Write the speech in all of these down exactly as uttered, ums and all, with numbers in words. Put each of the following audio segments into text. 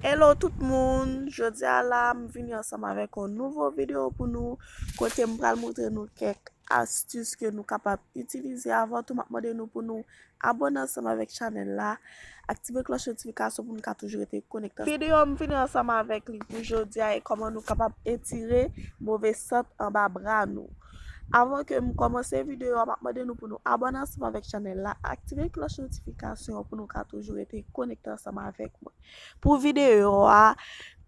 Hello tout moun, jodi a la m vini ansanm avèk yon nouvo videyo pou nou, kote m pral montre nou kèk astis ke nou kapab itilize. Avan tou, m ap mande nou pou nou abòne ansanm avèk chanèl la, aktive klòch notifikasyon pou nou ka toujou rete konekte. Videyo m vini ansanm avèk li pou jodi a e kòman nou kapab etire move sant anba bra nou. Avan ke m kòmanse videyo a, m ap mande nou pou nou abòne ansanm avèk chanèl la, aktive klòch notifikasyon pou nou ka toujou rete konekte ansanm avèk mwen. Pou videyo a,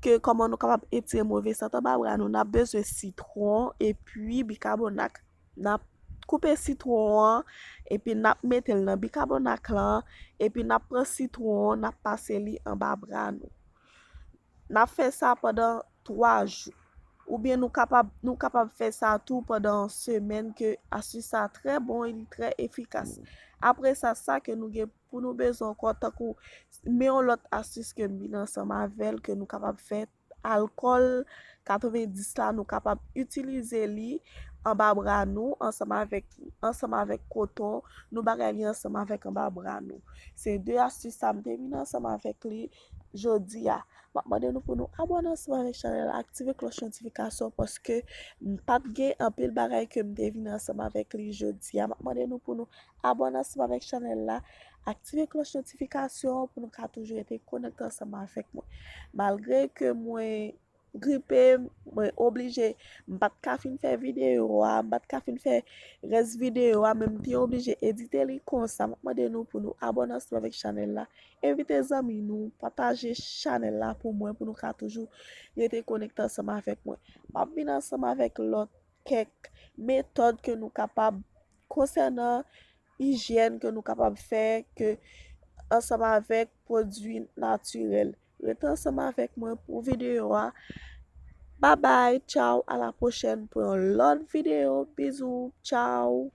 ke kòman nou kapab etire move sant anba bra nou, n ap bezwen sitwon epi bikabonat. N ap koupe sitwon an, epi n ap mete l nan bikabonat lan, epi n ap pran sitwon an, n ap pase li anba bra nou. N ap fè sa pandan twa jou. Oubyen nou kapab, nou kapab fè sa tou pandan yon semèn, ke astis sa trè bon e li trè efikas. Apre sa, sa ke nou gen pou nou bezwen ankò, tankou men yon lòt astis ke m vin ansanm avè l, ke nou kapab fè alkòl katrevendis la, nou kapab itilize li anba bra nou ansanm avèk, ansanm avèk koton, nou bagay li ansanm avèk anba bra nou. Se de astis sa m te vin ansanm avèk li jodi a. M ap mande nou pou nou abòne ansanm avèk chanèl la, aktive klòch notifikasyon, paske m pa t gen anpil bagay ke m te vin ansanm avèk li jodi a. M ap mande nou pou nou abòne ansanm avèk chanèl la, aktive klòch notifikasyon pou nou ka toujou rete konekte ansanm avèk mwen. Malgre ke mwen gripe, mwen oblije, m pa t ka fin fè videyo a, m pa t ka fin fè rès videyo a, men m te oblije edite li konsa. M ap mande nou pou nou abòne ansanm avèk chanèl la, envite zanmi nou, pataje chanèl la pou mwen, pou nou ka toujou rete konekte ansanm avèk mwen. M ap vin ansanm avèk lòt kèk metòd ke nou kapab, konsènan ijyèn ke nou kapab fè, ke ansanm avèk pwodui natirèl. Rete ansanm avèk mwen pou videyo a. Babay, tchaw, a la pwochèn pou yon lòt videyo. Bizou, tchaw.